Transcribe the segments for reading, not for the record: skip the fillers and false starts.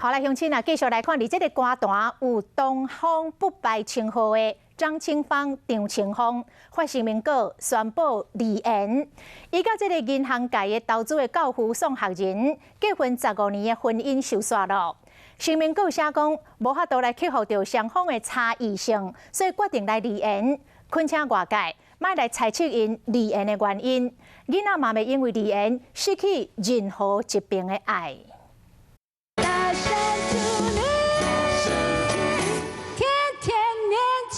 好來，鄉親啊，繼續來看，佇這個歌壇有東方不敗稱號的張清芳、張清芳發聲明稿宣布離緣。伊佮這個銀行界的投資的教父宋學仁結婚15年的婚姻收煞囉。聲明稿寫講，無法度來克服著雙方的差異性，所以決定來離緣。懇請外界莫來猜測𪜶離緣的原因。囡仔嘛袂因為離緣失去任何一邊的愛。大聲祝你天天年輕。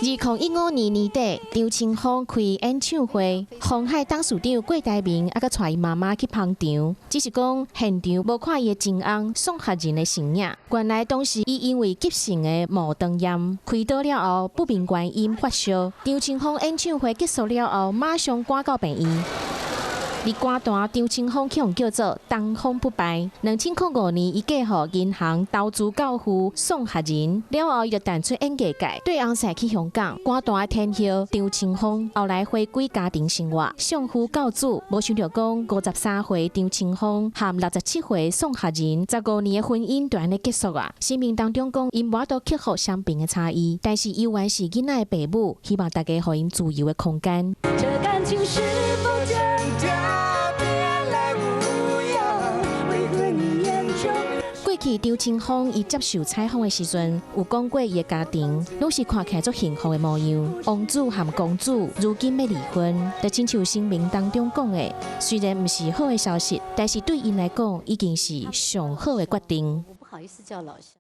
2015年年底，張清芳開演唱會，鴻海董事長郭台銘猶閣帶伊媽媽去捧場，只是講現場無看伊的情翁宋學仁的身影。原來當時伊因為急性的冒腸炎，開刀了後不明原因發燒。張清芳演唱會結束了後，馬上趕到病院。佇歌壇，張清芳予人叫做東方不敗。2005年，伊嫁予銀行投資教父宋學仁，了後伊就淡出演藝界，綴翁婿去香港。歌壇的天后張清芳後來回歸家庭生活，相夫教子。無想著講53歲張清芳和67歲宋學仁15年的婚姻就按呢結束啊！聲明當中講，𪜶無法度克服雙邊的差異，但是猶原是囡仔的爸母，希望大家予𪜶自由的空間。這感情是否真的變來無恙？為何你眼中過去張清芳伊接受採訪的時陣，有講過伊的家庭攏是看起來足幸福的模樣。王子和公主如今欲離婚，就親像聲明當中講的，雖然毋是好的消息，但是對𪜶來講已經是上好的決定。我不好意思叫老鄉。